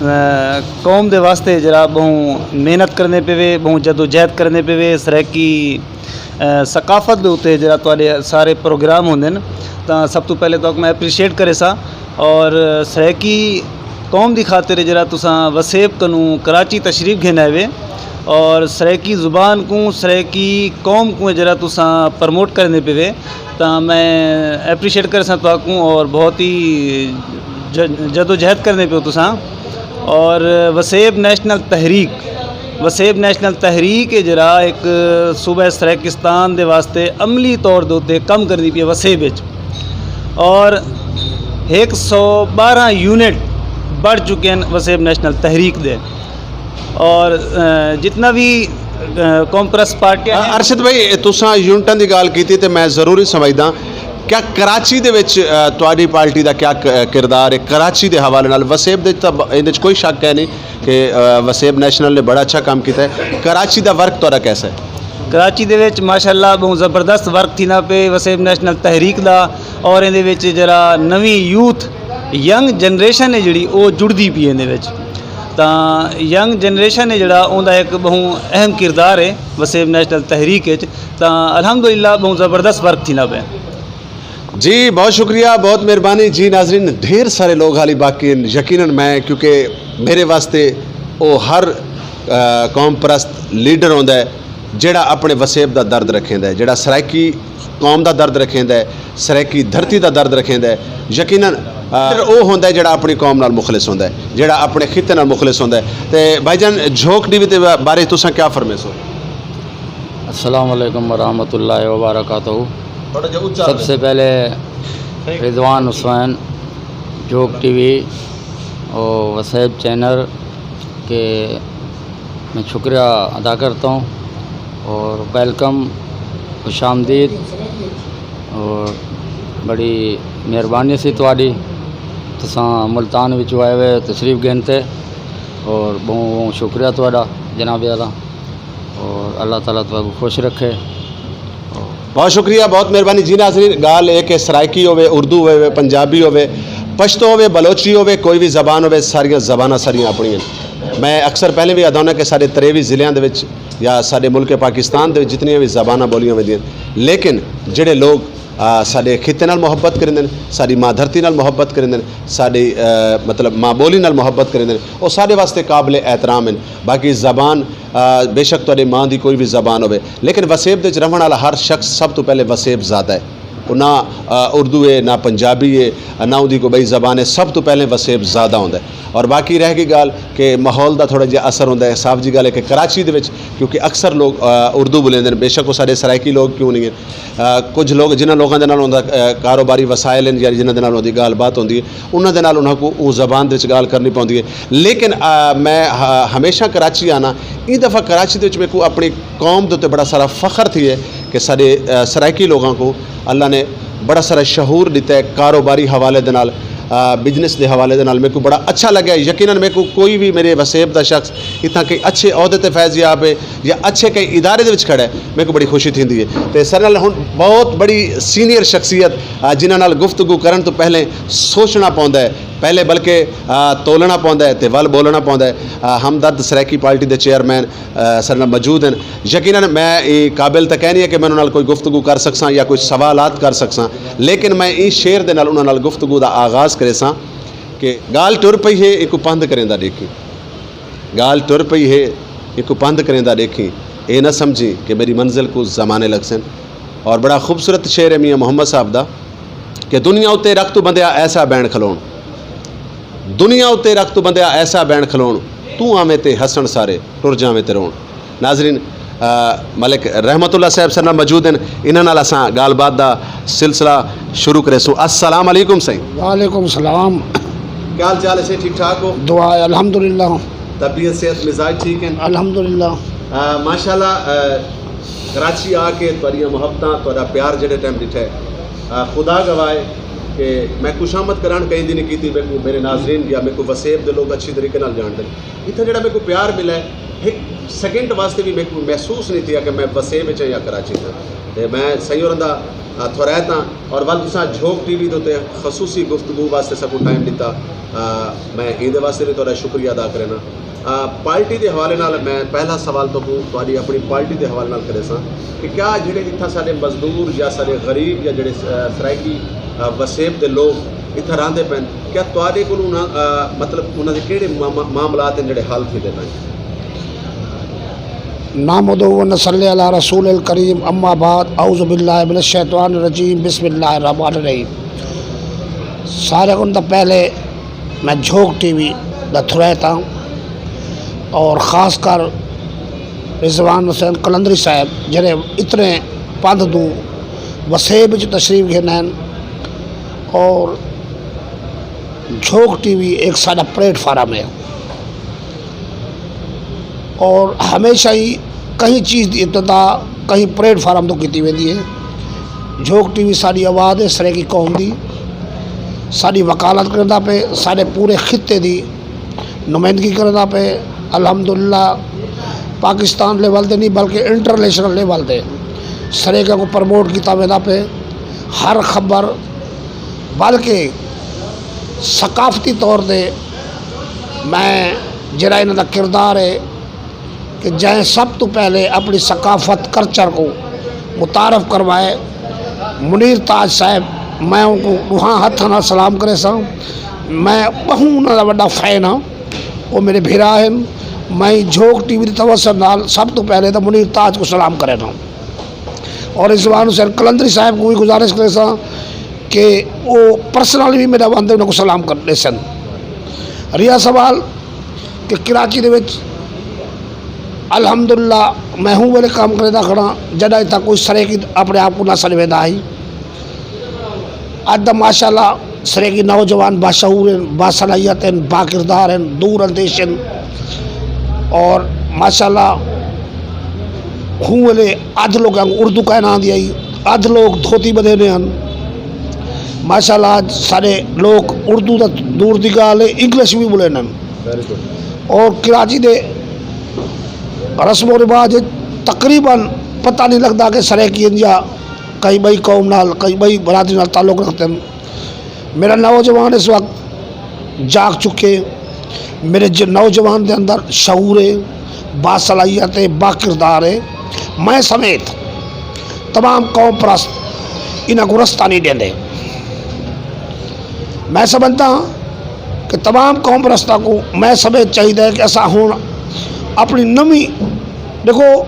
آ، قوم دے واسطے جیڑھا ٻہوں محنت کریندے پئے وے، ٻہوں جدوجہد کریندے پئے وے، سرائیکی، آ، ثقافت دے اتے جیڑھا تہاݙے سارے پروگرام ہوندن، تاں سب توں پہلے تہاکوں میں اپریشیٹ کریساں۔ اور سرائیکی قوم دی خاطر جیڑھا تساں وسیب کنوں کراچی تشریف گھن آئے وے اور سرائیکی زبان کوں، سرائیکی قوم کوں جیڑھا تساں پروموٹ کریندے پئے وے، تاں میں اپریشیٹ کریساں تہاکوں اور بہت ہی ج-، جدوجہد کریندے پئے ہو تساں۔ اور وسیب نیشنل تحریک، وسیب نیشنل تحریک ہے جیڑھا ہک صوبہ سرائیکستان دے واسطے عملی طور دے اتے کم کریندی پئی ہے وسیب وچ، اور ہک سو ٻارہاں یونٹ بڑھ چکے ہیں وسیب نیشنل تحریک دے۔ اور، آ، جتنا بھی، آ، قوم پرست پارٹیاں ہیں۔ ارشد بھائی، تساں یونٹاں دی ڳالھ کیتی تے میں ضروری سمجھدا، کیا کراچی دے وچ، آ، تہاݙی پارٹی دا کیا ک-، کردار ہے کراچی دے حوالے نال؟ وسیب دے تاں ب-، ایندے وچ کوئی شک ہے نہیں کہ، آ، وسیب نیشنل نے بڑا اچھا کام کیتا ہے، کراچی دا ورک تہاݙا کیسا ہے؟ کراچی دے وچ ماشاءاللہ ٻہوں زبردست ورک تھیندا پئے وسیب نیشنل تحریک دا، اور ایندے وچ جیڑھا نویں یوتھ ینگ جنریشن ہے جیڑھی، او جڑدی پئی ہے ایندے وچ۔ تاں ینگ جنریشن ہے جیڑھا، اوندا ہک ٻہوں اہم کردار ہے وسیب نیشنل تحریک وچ۔ تاں الحمدللہ ٻہوں زبردست ورک تھیندا پئے۔ جی، بہت شکریہ، بہت مہربانی۔ جی ناظرین، ڈھیر سارے لوگ حالی باقی ہیں۔ یقیناً میں، کیونکہ میرے واسطے او ہر قوم پرست لیڈر ہوندا ہے جیڑھا اپنے وسیب دا درد رکھیندا ہے، جیڑھا سرائیکی قوم دا درد رکھیندا ہے، سرائیکی دھرتی دا درد رکھیندا ہے۔ یقیناً او ہوندا ہے جیڑھا اپنی قوم نال مخلص ہوندا ہے، جیڑھا اپنے خطے نال مخلص ہوندا ہے۔ تے بھائی جان، جھوک ٹی وی دے بارے تساں کیا فرمیسو؟ السلام علیکم ورحمۃ اللہ وبرکاتہ۔ سب سے پہلے رضوان حسین، جھوک ٹی وی اور وسیب چینل کے میں شکریہ ادا کرتا ہوں اور ویلکم، خوش آمدید، اور بڑی مہربانی سی تہاڈی، تساں ملتان وچوں آئے ہوئے تشریف گھن تے، اور بہوں بہوں شکریہ تہاڈا جناب اعلیٰ، اور اللہ تعالیٰ تہاکوں خوش رکھے۔ بہت شکریہ، بہت مہربانی۔ جی ناظرین، ڳالھ اے کہ سرائیکی ہووے، اردو ہووے، پنجابی ہووے، پشتو ہووے، بلوچی ہووے، کوئی وی زبان ہووے، ساریاں زباناں ساݙیاں اپݨیاں ہن۔ میں اکثر پہلے وی آہدا ہوناں کہ ساݙے تریوی ضلعیاں دے وچ یا ساݙے ملک پاکستان دے وچ جتنیاں وی زباناں ٻولیاں ویندیاں ہن، لیکن جیڑھے لوگ آ، ساݙے خطے نال محبت کریندن، ساݙی ماں دھرتی نال محبت کریندن، ساݙی، آ، مطلب ماں ٻولی نال محبت کریندن، او ساݙے واسطے قابل احترام ہن۔ باقی زبان، آ، بے شک تہاݙے ماں دی کوئی وی زبان ہووے، لیکن وسیب دے وچ رہوݨ والا ہر شخص سب توں پہلے وسیب زادہ ہے۔ او نہ، آ، اردو ہے، نہ پنجابی ہے، نہ اوندی کوئی ٻئی زبان ہے، سب توں پہلے وسیب زادہ ہوندا ہے۔ اور باقی رہ ڳئی ڳالھ کہ ماحول دا تھوڑا جیہا اثر ہوندا ہے۔ صاف جی ڳالھ ہے کہ کراچی دے وچ کیونکہ اکثر لوگ، آ، اردو ٻولیندے ہن، بے شک او ساݙے سرائیکی لوگ کیوں نہیں ہن، آ، کچھ لوگ جنہاں لوگاں دے نال اوندا، آ، کاروباری وسائل ہن یا جنہاں دے نال اوندی ڳالھ بات ہوندی ہے، انہاں دے نال انہاں کوں اوں زبان دے وچ ڳالھ کرݨی پوندی ہے۔ لیکن، آ، میں ہ-، ہمیشہ کراچی آنا، ایں دفعہ کراچی دے وچ میکوں اپݨی قوم دے اتے بڑا سارا فخر تھی ہے کہ ساݙے، آ، سرائیکی لوگاں کوں اللہ نے بڑا سارا شعور ݙتا ہے کاروباری حوالے دے نال، آ، بزنس دے حوالے دے نال۔ میکوں بڑا اچھا لڳا ہے۔ یقیناً میکوں کوئی وی میرے وسیب دا شخص اتھاں کہیں اچھے عہدے تے فیض یاب ہے یا اچھے کہیں ادارے دے وچ کھڑا ہے، میکوں بڑی خوشی تھیندی ہے۔ تے ساݙے نال ہݨ بہت بڑی سینئر شخصیت، آ، جنہاں نال گفتگو کرݨ توں پہلے سوچݨا پوندا ہے، پہلے بلکہ، آ، تولݨا پوندا ہے تے ول ٻولݨا پوندا ہے۔ آ، ہمدرد سرائیکی پارٹی دے چیئرمین، آ، ساݙے نال موجود ہن۔ یقیناً میں اے قابل تاں کائنی ہے کہ میں انہاں نال کوئی گفتگو کر سکساں یا کوئی سوالات کر سکساں، لیکن میں ایں شعر دے نال انہاں نال گفتگو دا آغاز کریساں کہ ڳالھ ٹر پئی ہے، ایکوں پندھ کریندا ݙیکھیں۔ ڳالھ ٹر پئی ہے، ایکوں پندھ کریندا ݙیکھیں، اے نہ سمجھیں کہ میݙی منزل کوں زمانے لڳسن۔ اور بڑا خوبصورت شعر ہے میاں محمد صاحب دا کہ دنیا اتے رکھ توں بندیا ایسا بین کھلوݨ، دنیا اتے رکھ توں بندیا ایسا بین کھلوݨ، توں آویں تے ہسݨ سارے، ٹر جاویں تے روݨ۔ ناظرین، آ، ملک رحمت اللہ صاحب ساݙے نال موجود ہن، انہاں نال اساں ڳالھ بات دا سلسلہ شروع کریسوں۔ السلام علیکم سائیں۔ وعلیکم السلام۔ کیا حال چال ہے سائیں، ٹھیک ٹھاک ہو؟ دعا ہے، الحمدللہ۔ طبیعت، صحت، مزاج ٹھیک ہن؟ الحمدللہ۔ آ، ماشاءاللہ، آ، کراچی آ کے تہاݙیاں محبتاں، تہاݙا پیار جیڑھے ٹائم ݙٹھا ہے، آ، خدا گواہ ہے کہ میں خوشامد کرݨ کہیں دی نہیں کیتی، میکوں میرے ناظرین یا میکوں وسیب دے لوگ اچھی طریقے نال ڄاݨدن۔ اتھاں جیڑھا میکوں پیار ملا ہے، ہک سیکنڈ واسطے وی میکوں محسوس نہیں تھیا کہ میں وسیب وچ ہاں یا کراچی وچ ہاں۔ تے میں سئیں ہوراں دا، آ، تھوریت ہاں، اور ول تساں جھوک ٹی وی دے اتے خصوصی گفتگو واسطے ساکوں ٹائم ݙتا، آ، میں ایندے واسطے وی تہاݙا شکریہ ادا کرینداں۔ آ، پارٹی دے حوالے نال میں پہلا سوال تہاکوں تہاݙی اپݨی پارٹی دے حوالے نال کریساں کہ کیا جیڑھے اتھاں ساݙے مزدور یا ساݙے غریب یا جیڑھے، آ، سرائیکی، آ، وسیب دے لوگ اتھاں رہندے پئن، کیا تہاݙے کولوں انہاں، آ، مطلب انہاں دے کیڑھے معام-، معاملات ہن جیڑھے حل تھیندے پئن؟ نحمدہ و نصلی علی رسولہ الکریم، اما بعد، اعوذ باللہ من الشیطان الرجیم، بسم اللہ الرحمن الرحیم۔ سارے کوں تاں پہلے میں جھوک ٹی وی دا تھوریت ہاں اور خاص کر رضوان حسین قلندری صاحب جیڑھے اتنے پندھ دوں وسیب وچ تشریف گھن ہن، اور جھوک ٹی وی ایک ساݙا پلیٹ فارم ہے۔ اور ہمیشہ ہی کہیں چیز دی ابتدا کہیں پلیٹ فارم توں کیتی ویندی ہے۔ جھوک ٹی وی ساݙی آواز ہے سرائیکی قوم دی، ساݙی وکالت کریندا پئے، ساݙے پورے خطے دی نمائندگی کریندا پئے۔ الحمدللہ پاکستان لیول تے نہیں بلکہ انٹرنیشنل لیول تے سرائیکیاں کوں پروموٹ کیتا ویندا پئے۔ ہر خبر، بلکہ ثقافتی طور تے میں جڑا انہاں دا کردار ہے کہ جئیں سب توں پہلے اپݨی ثقافت، کلچر کوں متعارف کروائے، منیر تاج صاحب، میں اونکوں ݙوہاں ہتھاں نال سلام کریساں۔ میں ٻہوں انہاں دا وݙا فین ہاں، او میݙے بھرا ہن۔ میں جھوک ٹی وی دے توسط نال سب توں پہلے تاں منیر تاج کوں سلام کرینداں اور رضوان حسین قلندری صاحب کوں وی گزارش کریساں کہ او پرسنل وی میݙا وندے، انہاں کوں سلام کر ݙیسن۔ رہیا سوال کہ کراچی دے وچ الحمدللہ میں ہوں ویلے کام کریندا کھڑاں، جݙاں اتھاں کوئی سرائیکی اپݨے آپ کوں نہ سݙ ویندا ہئی۔ اڄ دا ماشاءاللہ سرائیکی نوجوان باشعور ہن، باصلاحیت ہن، باکردار ہن، دور اندیش ہن۔ اور ماشاءاللہ ہوں ویلے ادھ لوکاں کوں اردو کائناں آندی ہئی، ادھ لوک دھوتی ٻدھے ہوندے ہن۔ ماشاءاللہ اڄ سارے لوک اردو تاں دور دی ڳالھ ہے، انگلش وی ٻولیندن۔ اور کراچی دے رسم و رواج وچ تقریباً پتہ نہیں لڳدا کہ سرائیکی ہن یا کہیں ٻئی قوم نال، کہیں ٻئی برادری نال تعلق رکھدن۔ میݙا نوجوان اس وقت جاڳ چکے، میݙے ج-، نوجوان دے اندر شعور ہے، باصلاحیت ہے، باکردار ہے۔ میں سمیت تمام قوم پرست انہاں کوں رستہ نہیں ݙیندے۔ میں سمجھدا ہاں کہ تمام قوم پرستاں کوں میں سمجھ چاہیدا ہے کہ اساں ہݨ اپݨی نویں، ݙیکھو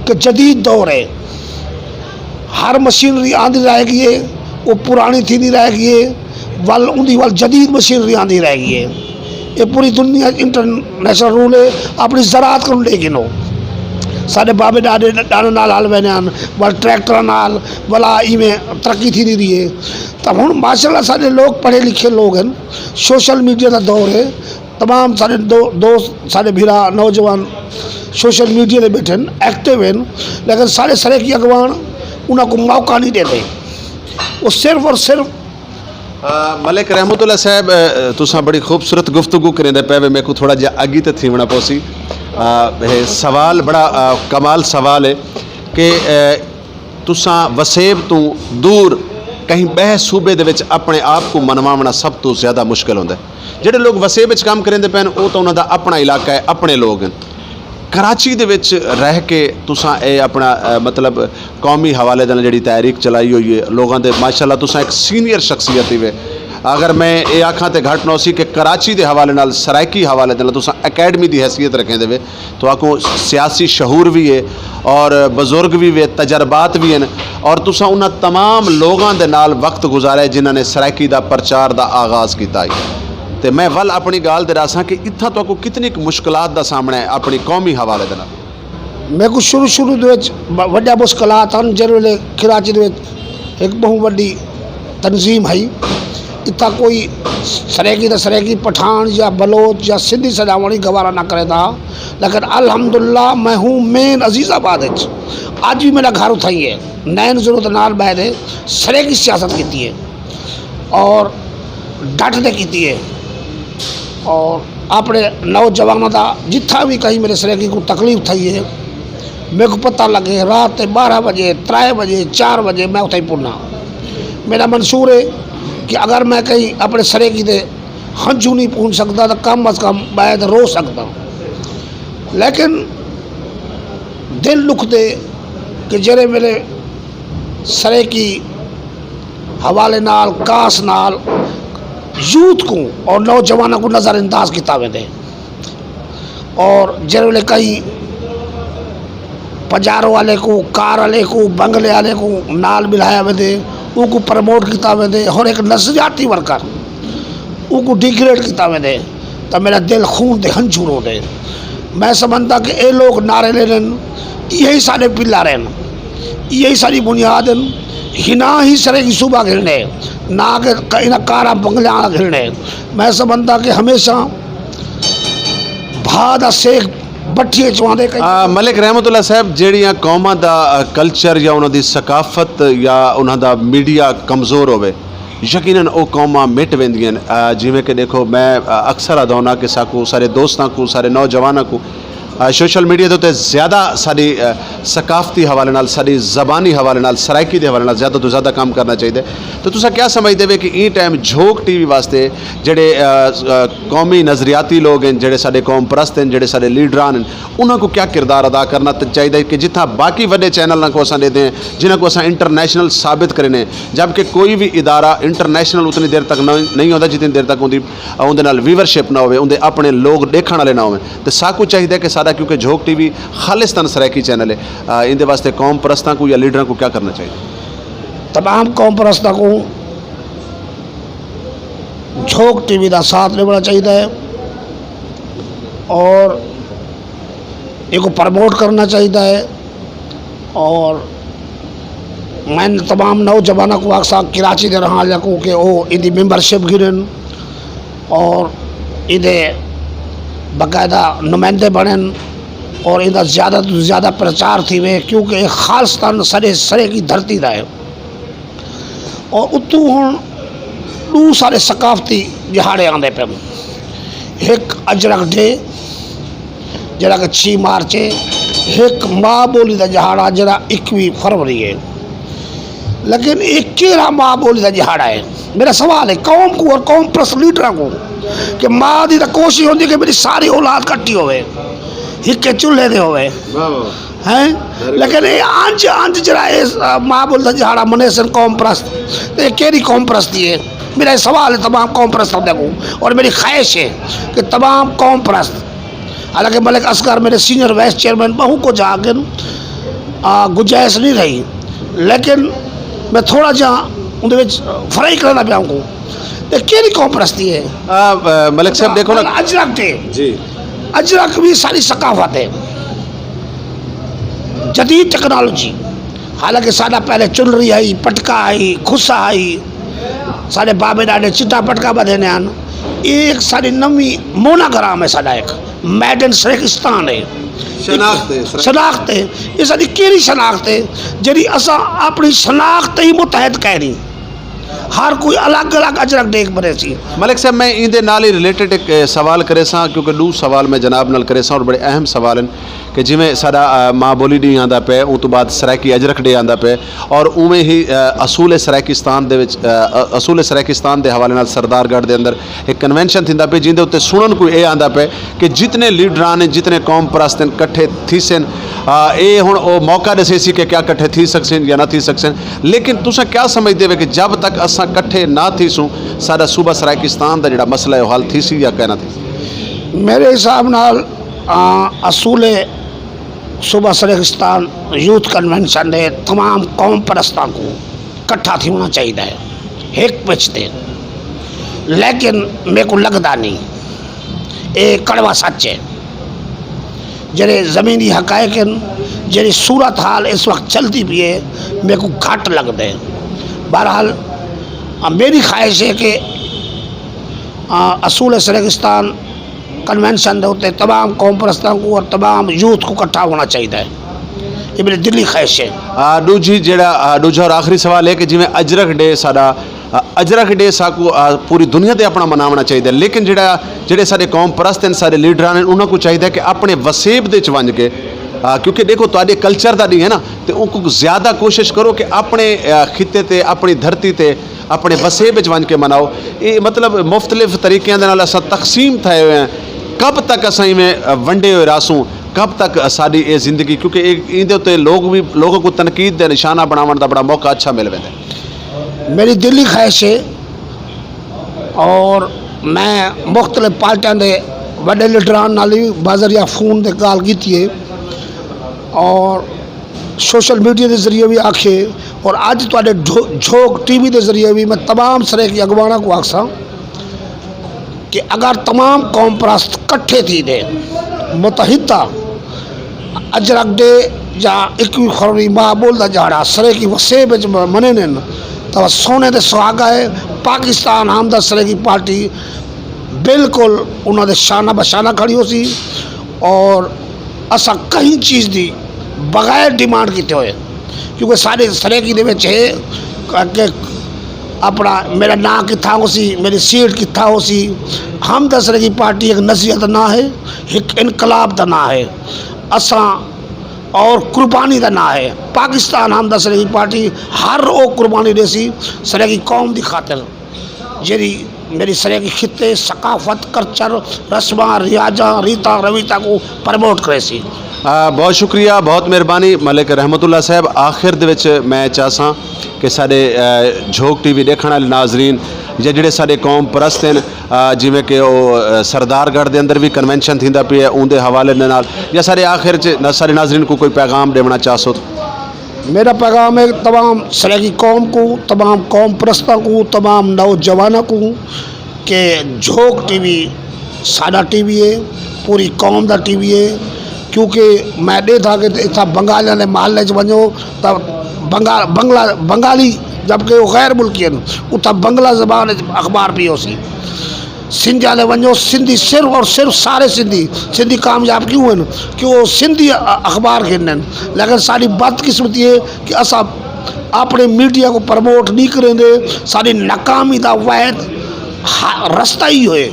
کہ جدید دور ہے، ہر مشینری آندی رہ ڳئی ہے، او پراݨی تھیندی رہ ڳئی ہے، ول اوندی ول جدید مشینری آندی رہ ڳئی ہے۔ اے پوری دنیا اچ انٹرنیشنل رول ہے، اپݨی زراعت کنوں ݙے گھنو۔ ساݙے بابے ݙاݙے ݙاݨاں نال ہل ویندے ہن، ول ٹریکٹراں نال، ولا ایویں ترقی تھیندی رہی ہے۔ تاں ہݨ ماشاءاللہ ساݙے لوک پڑھے لکھے لوک ہن، سوشل میڈیا دا دور ہے، تمام ساݙے دو-، دوست، ساݙے بھرا نوجوان سوشل میڈیا تے ٻیٹھے ہن، ایکٹیو ہن، لیکن ساݙے سرائیکی اڳواݨ انہاں کوں موقع نہیں ݙیندے۔ او صرف اور صرف آ، ملک رحمت اللہ صاحب، آ، تساں بڑی خوبصورت گفتگو کریندے پئے وے، میکوں تھوڑا جہا اڳی تے تھیوݨا پوسی۔ آ، اے سوال بڑا، آ، کمال سوال ہے کہ، آ، تساں وسیب توں دور کہیں ٻئے صوبے دے وچ اپݨے آپ کوں منواوݨا سب توں زیادہ مشکل ہوندا ہے۔ جیڑھے لوگ وسیب وچ کم کریندے پئے ہن، او تاں انہاں دا اپݨا علاقہ ہے، اپݨے لوگ ہن۔ کراچی دے وچ رہ کے تساں اے اپݨا، آ، مطلب، قومی حوالے دے نال جیڑھی تحریک چلائی ہوئی ہے، لوگاں دے ماشاءاللہ تساں ہک سینئر شخصیت ہیوے۔ اگر میں اے آکھاں تے گھٹ نہ ہوسی کہ کراچی دے حوالے نال، سرائیکی حوالے دے نال تساں اکیڈمی دی حیثیت رکھیندے وے، تہاکوں سیاسی شعور وی ہے اور بزرگ وی وے، تجربات وی ہن، اور تساں انہاں تمام لوگاں دے نال وقت گزارے جنہاں نے سرائیکی دا پرچار دا آغاز کیتا ہئی۔ تے میں ول اپݨی ڳالھ تے ݙساں کہ اتھاں تہاکوں کتنی ک مشکلات دا سامݨا ہے اپݨی قومی حوالے دے نال۔ میکوں شروع شروع دے وچ ب-، وݙیاں مشکلات ہن، جیڑھے ویلے کراچی دے وچ ہک ٻہوں وݙی تنظیم ہئی، اتھاں کوئی سرائیکی تاں سرائیکی، پٹھان یا بلوچ یا سندھی سݙاوݨ ہی گوارا نہ کریندا ہا، لیکن الحمدللہ میں ہوں مین عزیز آباد وچ، اڄ وی میݙا گھر اتھاں ہی ہے، نین زرو دے نال ٻہہ تے سرائیکی سیاست کیتی ہے اور ڈٹ تے کیتی ہے۔ اور اپݨے نوجواناں دا جتھاں وی کہیں میݙے سرائیکی کوں تکلیف تھئی ہے، میکوں پتہ لڳے، رات دے ٻارہاں وڄے، ترائے وڄے، چار وڄے میں اتھاں ہی پُڄݨاں۔ میݙا منشور ہے کہ اگر میں کہیں اپݨے سرائیکی دے ہنجھوں نہیں پُڄ سڳدا تاں کم از کم ٻہہ تے رو سڳداں۔ لیکن دل ݙکھدے کہ جیڑھے ویلے سرائیکی حوالے نال، کاس نال یوتھ کوں اور نوجواناں کوں نظر انداز کیتا ویندے اور جیڑھے ویلے کہیں پجارو والے کوں، کار والے کوں، بنگلے والے کوں نال ملایا ویندے، اونکوں پروموٹ کیتا ویندے اور ہک نظریاتی ورکر اونکوں ڈیگریڈ کیتا ویندے تاں میݙا دل خون دے ہنجھوں روندے۔ میں سمجھدا کہ اے لوگ نعرے لیندن، ایہے ہی ساݙے پلر ہن، ایہے ہی ساݙی بنیاد ہن۔ ہناں ہی سرائیکی صوبہ گھلݨے، نہ کہ ک-، انہاں کاراں بنگلیاں آلا گھلݨے۔ میں سمجھدا کہ ہمیشہ بھا دا سیک بٹھی وچ آندے کئی۔ آ، ملک رحمت اللہ صاحب، جیڑھیاں قوماں دا، آ، کلچر یا انہاں دی ثقافت یا انہاں دا میڈیا کمزور ہووے، یقیناً او قوماں مٹ ویندیاں ہن۔ آ، جیویں کہ ݙیکھو، میں، آ، اکثر آہدا ہوناں کہ ساکوں، سارے دوستاں کوں، سارے نوجواناں کوں سوشل میڈیا دے اتے زیادہ ساڈی ثقافتی حوالے نال، ساڈی زبانی حوالے نال، سرائیکی دے حوالے نال زیادہ توں زیادہ کم کرنا چاہیدا ہے۔ تے تساں کیا سمجھدے وے کہ ایں ٹائم جھوک ٹی وی واسطے جڑے قومی نظریاتی لوگ ہیں، جڑے ساڈے قوم پرست ہیں، جڑے ساڈے لیڈران ہیں، انہاں کوں کیا کردار ادا کرنا چاہیدا ہے کہ جتھاں باقی وڈے چینلاں کوں اساں ڈیدے ہیں، جنہاں کوں اساں انٹرنیشنل ثابت کرینے ہیں، جبکہ کوئی وی ادارہ انٹرنیشنل اتنی دیر تک نہ نہیں ہوندا جتنی دیر تک اوندی اوندے نال ویورشپ نہ ہووے، اوندے اپنے لوگ ڈیکھن والے نہ ہوون، تے ساکوں چاہیدا ہے کہ ساڈا، کیونکہ جھوک ٹی وی خالصتاً سرائیکی چینل ہے، ایندے واسطے قوم پرستاں کوں یا لیڈراں کوں کیا کرنا چاہیدا؟ تمام قوم پرستاں کوں جھوک ٹی وی دا ساتھ ڈیونا چاہیدا ہے اور ایکوں پرموٹ کرنا چاہیدا ہے۔ اور میں تمام نوجواناں کوں آکھساں، کراچی دے رہن والے کوں، کہ او ایندی ممبرشپ گھنن اور ایندے باقاعدہ نمائندے بنن اور ایندا زیادہ توں زیادہ پرچار تھیوے، کیونکہ اے خالصتاً ساڈے سرے کی دھرتی دا ہے۔ اور اتوں ہن ڈو سارے ثقافتی ڈیہاڑے آندے پئے، ہک اجرک ڈے جڑا کہ چھی مارچ ہے، ہک ماء بولی دا ڈیہاڑا جڑا اکوی فروری ہے۔ لیکن اے کیڑا ماء بولی دا ڈیہاڑا ہے؟ میرا سوال ہے قوم کو اور قوم پرست لیڈراں کو کہ ماء دی تاں کوشش ہوندی ہے کہ میری ساری اولاد کٹھی ہوئے، ہکے چولہے دے ہوئے۔ ہیں؟ لیکن اے انج انج جڑا اے ماء بول دا جہاڑا منیسن قوم پرست، تے کیڑی قوم پرستی ہے؟ میرا اے سوال ہے تمام قوم پرستاں دے کو، اور میری خواہش ہے کہ تمام قوم پرست، حالانکہ ملک اصغر میرے سینئر وائس چیئرمین بہوں کو جا کے گنجائش نہیں رہی، لیکن میں تھوڑا جا اندے وچ فرائی کرنا پیا ہوں کو۔ اے کیڑی قوم پرستی ہے؟ ملک صاحب دیکھو نا، اجرک تے جی۔ اجرک بھی ساری ثقافت ہے۔ جدید ٹیکنالوجی، حالانکہ ساڈا پہلے چنری آئی، پٹکا آئی، کھسا آئی، ساڈے بابے ڈاڈے چٹا پٹکا بدھے نے ہن۔ یہ ایک ساڈی نوی مونوگرام ہے، ساڈا ایک میڈ ان سریکستان ہے۔ شناخت ہے، سر۔ شناخت ہے۔ یہ ساڈی کیڑی شناخت ہے جڑی اساں اپنی شناخت تے ہی متحد کہنی؟ ہر کوئی الگ الگ اجرک ڈیکھ بنے سی۔ ملک صاحب، میں ایندے نال ہی ریلیٹڈ ہک سوال کریساں، کیونکہ ڈو سوال میں جناب نال کریساں اور بڑے اہم سوال ہیں کہ جویں ساڈا ماں بولی ڈینہہ آندا پئے، اوں توں بعد سرائیکی اجرک ڈے آندا پئے، اور اوویں ہی اصول سرائیکستان دے وچ اصول سرائیکستان دے حوالے نال سردار گڑھ دے اندر ہک کنونشن تھیندا پئے، جیندے اتے سنن کوں اے آندا پئے کہ جتنے لیڈران ہیں، جتنے قوم پرست ہیں، کٹھے تھیسن۔ اے ہن او موقع ڈسیسی کہ کیا کٹھے تھی سکسن یا نہ تھی سکسن، لیکن تساں کیا سمجھدے وے کہ جب تک اساں کٹھے نہ تھیسوں، ساڈا صوبہ سرائیکستان دا جڑا مسئلہ ہے، او حل تھیسی یا کائنا تھیسی؟ میرے حساب نال اصول صوبہ سرائیکستان یوتھ کنونشن دے تمام قوم پرستاں کو کٹھا تھیونا چاہیدا ہے ہک پچ تے، لیکن میکوں لگدا نہیں۔ اے کڑوا سچ ہے۔ جڑے زمینی حقائق ہیں، جڑی صورت حال اس وقت چلدی پئی ہے، میکوں گھٹ لگدے۔ بہرحال میری خواہش ہے کہ اصول سرگستان کنونشن دے اتے تمام قوم پرستاں کو اور تمام یوتھ کو کٹھا ہونا چاہیدا ہے۔ یہ میری دلی خواہش ہے۔ ڈوجھی جیڑا ڈوجھا اور آخری سوال ہے کہ جویں اجرک ڈے ساڈا اجرک ڈے ساکوں پوری دنیا تے اپنا مناونا چاہیدا ہے، لیکن جیڑا جیڑے ساڈے قوم پرست ہیں، ساڈے لیڈران ہیں، انہاں کوں چاہیدا ہے کہ اپنے وسیب دے وچ ونج کے، کیونکہ دیکھو تہاڈے کلچر دا ڈینہہ ہے نا، تے اونکوں زیادہ کوشش کرو کہ اپنے خطے تے، اپنی دھرتی تے، اپنے وسیب وچ ونج کے مناؤ۔ اے مطلب مختلف طریقیاں دے نال اساں تقسیم تھئے ہوئے ہیں۔ کب تک اساں ایویں ونڈے ہوئے رہسوں؟ کب تک ساڈی اے زندگی، کیونکہ اے ایندے اتے لوگ وی لوگاں کوں تنقید دے نشانہ بناون دا بڑا موقع اچھا مل ویندا ہے۔ میری دلی خواہش ہے اور میں مختلف پارٹیاں دے وڈے لیڈران نال وی بذریعہ فون تے گالھ کیتی ہے اور سوشل میڈیا دے ذریعے وی آکھے اور اج تہاڈے جھوک ٹی وی دے ذریعے وی میں تمام سرائیکی اگواناں کوں آکھساں کہ اگر تمام قوم پرست کٹھے تھی تے متحدہ اجرک ڈے یا اکوی فروری ماء بول دا جھاڑا سرائیکی وسیب وچ منیندن تاں سونے تے سہاگا ہے۔ پاکستان آمدہ سرائیکی پارٹی بالکل انہاں دے شانہ بشانہ کھڑی ہوسی اور اساں کہیں چیز دی بغیر ڈیمانڈ کیتے ہوئے، کیونکہ ساڈے سرائیکی دے وچ ہے کہ اپݨا میݙا ناں کتھاں ہوسی، میݙی سیٹ کتھاں ہوسی۔ ہمدرد سرائیکی پارٹی ہک نصیحت دا ناں ہے، ہک انقلاب دا ناں ہے۔ اساں اور قربانی دا ناں ہے۔ پاکستان ہمدرد سرائیکی پارٹی ہر او قربانی ݙیسی سرائیکی قوم دی خاطر، جیڑھی میݙی سرائیکی خطے، ثقافت، کلچر، رسماں، رواجاں، ریتاں، رویتاں کوں پروموٹ کریسی۔ آ، بہت شکریہ، بہت مہربانی ملک رحمت اللہ صاحب۔ آخر دے وچ میں چاہساں کہ ساݙے، آ، جھوک ٹی وی ݙیکھݨ والے ناظرین یا جڑے ساݙے قوم پرست ہن، آ، جیویں کہ او، آ، سردار گڑھ دے اندر وی کنونشن تھیندا پیا ہے، اوندے حوالے دے نال یا ساݙے آخر چ نہ ساݙے ناظرین کوں کوئی پیغام ݙیوݨا چاہسو؟ میݙا پیغام ہے تمام سرائیکی قوم کوں، تمام قوم پرستاں کوں، تمام نوجواناں کوں کہ جھوک ٹی وی ساݙا ٹی وی ہے، پوری قوم دا ٹی وی ہے۔ کیونکہ میں ݙیکھا کہ اتھاں بنگالیاں دے محلے چ ونڄو تاں بنگا-، بنگلہ، بنگالی، جبکہ وہ غیر ملکی ہن، اتھاں بنگلہ زبان وچ اخبار پئی ہوسی۔ سندھیاں دے ونڄو، سندھی صرف اور صرف سارے سندھی، سندھی کامیاب کیوں ہن؟ کہ وہ سندھی ا-، اخبار گھنن۔ لیکن ساݙی بدقسمتی ہے کہ اساں اپݨے میڈیا کوں پروموٹ نہیں کریندے۔ ساݙی ناکامی دا واحد ہ-، رستہ ایہو ہے۔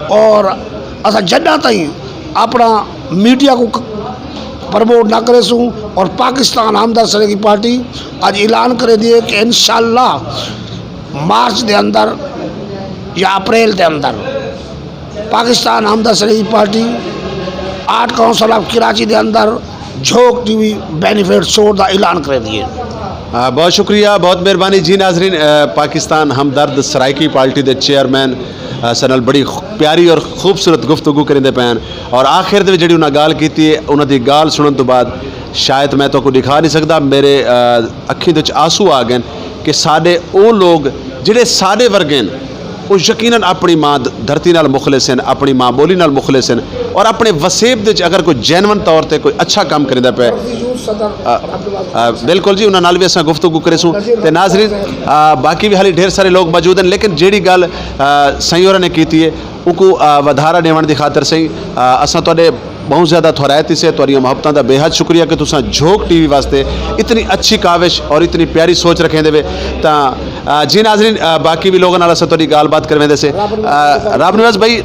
اور اساں جݙاں تائیں اپݨا میڈیا کوں ک-، پروموٹ نہ کریسوں، اور پاکستان ہمدرد سرائیکی پارٹی اڄ اعلان کریندی ہے کہ انشاءاللہ مارچ دے اندر یا اپریل دے اندر Pakistan Hamdard Saraiki party art council of Karachi دے اندر جھوک ٹی وی بینیفٹ شو دا اعلان کریندی ہے۔ آ، بہت شکریہ، بہت مہربانی جی ناظرین۔ آ، پاکستان ہمدرد سرائیکی پارٹی دے چیئرمین، آ، اساݙے نال بڑی خ-، پیاری اور خوبصورت گفتگو کریندے پئے ہن، اور آخر دے وچ جڑی انہاں ڳالھ کیتی ہے، انہاں دی ڳالھ سݨݨ توں بعد شاید میں تہاکوں ݙکھا نہیں سڳدا، میݙے، آ، اکھیں دے وچ آنسو آ ڳئے کہ ساݙے او لوگ جڑے ساݙے ورگے ہن، او یقیناً اپݨی ماں د-، دھرتی نال مخلص ہن، اپݨی ماں ٻولی نال مخلص ہن، اور اپݨے وسیب دے وچ اگر کوئی جینون طور تے کوئی اچھا کم کریندا پئے، آ، آ، بالکل جی، انہاں نال وی اساں گفتگو کریسوں۔ تے ناظرین، آ، باقی وی حالی ڈھیر سارے لوگ موجود ہن، لیکن جیڑھی ڳالھ، آ، سئیں ہوراں نے کیتی ہے، اونکوں، آ، ودھارا ݙیوݨ دی خاطر سئیں، آ، اساں تہاݙے ٻہوں زیادہ تھورائت سے، تہاݙیاں محبتاں دا بے حد شکریہ کہ تساں جھوک ٹی وی واسطے اتنی اچھی کاوش اور اتنی پیاری سوچ رکھیندے وے۔ تاں، آ، جی ناظرین، آ، باقی وی لوگاں نال اساں تہاݙی ڳالھ بات کرویندے سے۔ آ، رب نواز بھائی،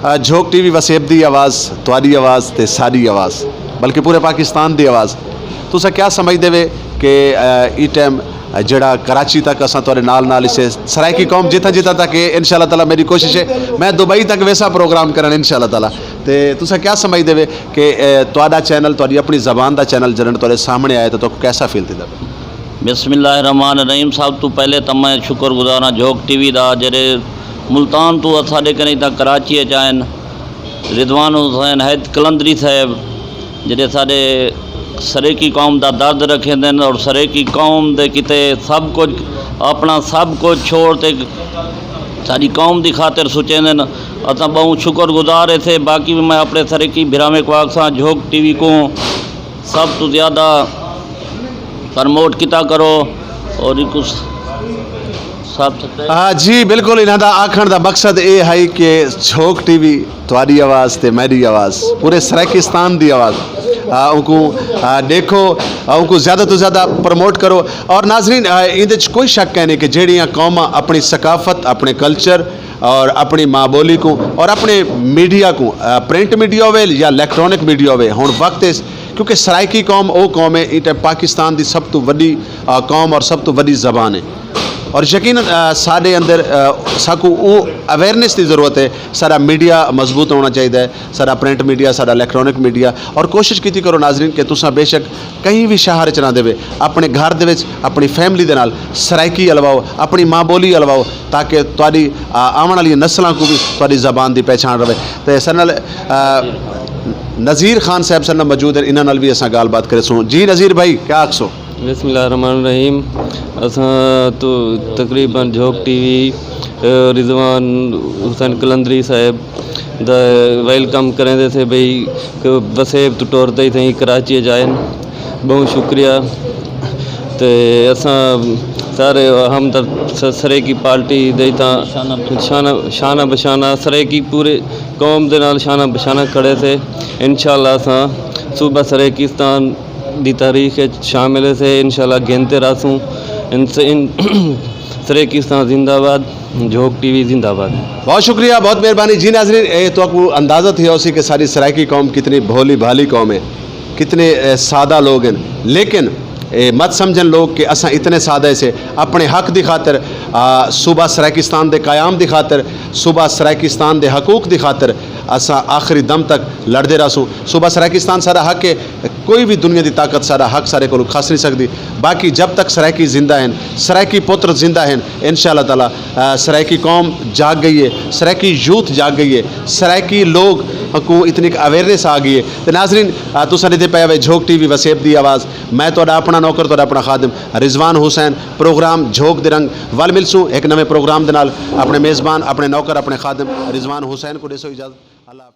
آ، جھوک ٹی وی وسیب دی آواز، تہاݙی آواز تے ساݙی آواز، بلکہ پورے پاکستان دی آواز۔ تساں کیا سمجھدے وے کہ، آ، ایں ٹائم جڑا کراچی تک اساں تہاݙے نال نال اسے سرائیکی قوم جتھاں جتھاں تک ہے، انشاءاللہ تعالیٰ میری کوشش ہے میں دبئی تک ویسا پروگرام کرن انشاءاللہ تعالیٰ۔ تے تساں کیا سمجھدے وے کہ، اے، تہاݙا چینل، تہاݙی اپݨی زبان دا چینل جݙݨ تہاݙے سامݨے آئے تاں تہاکوں کیسا فیل تھیندا پئے؟ بسم اللہ الرحمن الرحیم۔ سب توں پہلے تاں میں شکر گزار ہاں جھوک ٹی وی دا، جیڑھے ملتان توں اساݙے کنے تاں کراچی اچ آئن۔ رضوان حسین حیدر قلندری صاحب، جیڑھے ساݙے سرائیکی قوم دا درد رکھیندن اور سرائیکی قوم دے کیتے سب کجھ، اپݨا سب کجھ چھوڑ تے ساݙی قوم دی خاطر سوچیندن۔ اساں ٻہوں شکر گزار ہیسے۔ باقی وی میں اپݨے سرائیکی بھراویں کوں آکھساں، جھوک ٹی وی کوں سب توں زیادہ پروموٹ کیتا کرو اور ایکوں سبسکرائب۔ ہاں جی، بالکل، انہاں دا آکھݨ دا مقصد اے ہے کہ جھوک ٹی وی تہاݙی آواز تے میݙی آواز، پورے سرائیکستان دی آواز۔ آ، اونکوں، آ، ݙیکھو، آ، اونکوں زیادہ توں زیادہ پروموٹ کرو۔ اور ناظرین، آ، ایندے وچ کوئی شک کائنی کہ جیڑھیاں قوماں اپݨی ثقافت، اپݨے کلچر اور اپݨی ماں ٻولی کوں اور اپݨے میڈیا کوں، آ، پرنٹ میڈیا ہووے یا الیکٹرانک میڈیا ہووے، ہݨ وقت ہے، کیونکہ سرائیکی قوم او قوم ہے، ایں ٹائم پاکستان دی سب توں وݙی، آ، قوم اور سب توں وݙی زبان ہے۔ اور یقیناً، آ، ساݙے اندر، آ، ساکوں او اویئرنیس دی ضرورت ہے، ساݙا میڈیا مضبوط ہونا چاہیدا ہے، ساݙا پرنٹ میڈیا، ساݙا الیکٹرانک میڈیا۔ اور کوشش کیتی کرو ناظرین کہ تساں بے شک کہیں وی شہر اچ رہندے وے، اپݨے گھر دے وچ اپݨی فیملی دے نال سرائیکی الواؤ، اپݨی ماں ٻولی الواؤ، تاکہ تہاݙی، آ، آوݨ والی نسلاں کوں وی تہاݙی زبان دی پہچان رہے۔ تے ساݙے نال، آ، نذیر خان صاحب ساݙے نال موجود ہیں، انہاں نال وی اساں ڳالھ بات کریسوں۔ جی نذیر بھائی، کیا آکھسو؟ بسم اللہ الرحمن الرحیم۔ اساں تو تقریباً جھوک ٹی وی، آ، رضوان حسین قلندری صاحب دا ویلکم کریندے سے بھئی کہ وسیب تو ٹور تے تھیں کراچی اچ آئن۔ ٻہوں شکریہ۔ تے اساں سارے ہمدرد س-، سرائیکی پارٹی دے تاں شانہ، شانہ بشانہ سرائیکی پورے قوم دے نال شانہ بشانہ کھڑے سے۔ انشاءاللہ اساں صوبہ سرائیکستان دی تاریخ اچ شامل ہے سے، انشاءاللہ گھنتے رہسوں۔ ان سے، ان سرائیکستان زندہ باد، جھوک ٹی وی زندہ باد۔ بہت شکریہ، بہت مہربانی جی ناظرین۔ اے تو کو اندازہ تھی ہوسی کہ ساری سرائیکی قوم کتنی بھولی بھالی قوم ہے، کتنے اے، سادہ لوگ ہیں، لیکن اے مت سمجھن لوگ کہ اساں اتنے سادہ سے اپنے حق دی خاطر، آ، صوبہ سرائیکستان دے قیام دی خاطر، صوبہ سرائیکستان دے حقوق دی خاطر اساں آخری دم تک لڑدے رہسوں۔ صوبہ سرائیکستان سارا حق ہے، کوئی بھی دنیا دی طاقت سارا حق سارے کولوں کھس نہیں سکدی۔ باقی جب تک سرائیکی زندہ ہیں، سرائیکی پتر زندہ ہیں، ان شاء اللہ تعالیٰ، آ، سرائیکی قوم جاگ گئی ہے، سرائیکی یوتھ جاگ گئی ہے، سرائیکی لوگ کو اتنی اویئرنیس آ گئی ہے۔ تے ناظرین، آ، تساں ݙیہدے پئے وے جھوک ٹی وی وسیب دی آواز، میں تہاݙا اپݨا نوکر، تہاݙا اپݨا خادم رضوان حسین۔ پروگرام جھوک دے رنگ ول ملسوں ہک نویں پروگرام دے نال۔ اپݨے میزبان، اپݨے نوکر، اپݨے خادم رضوان حسین کو ݙیسو اجازت۔ اللہ حافظ۔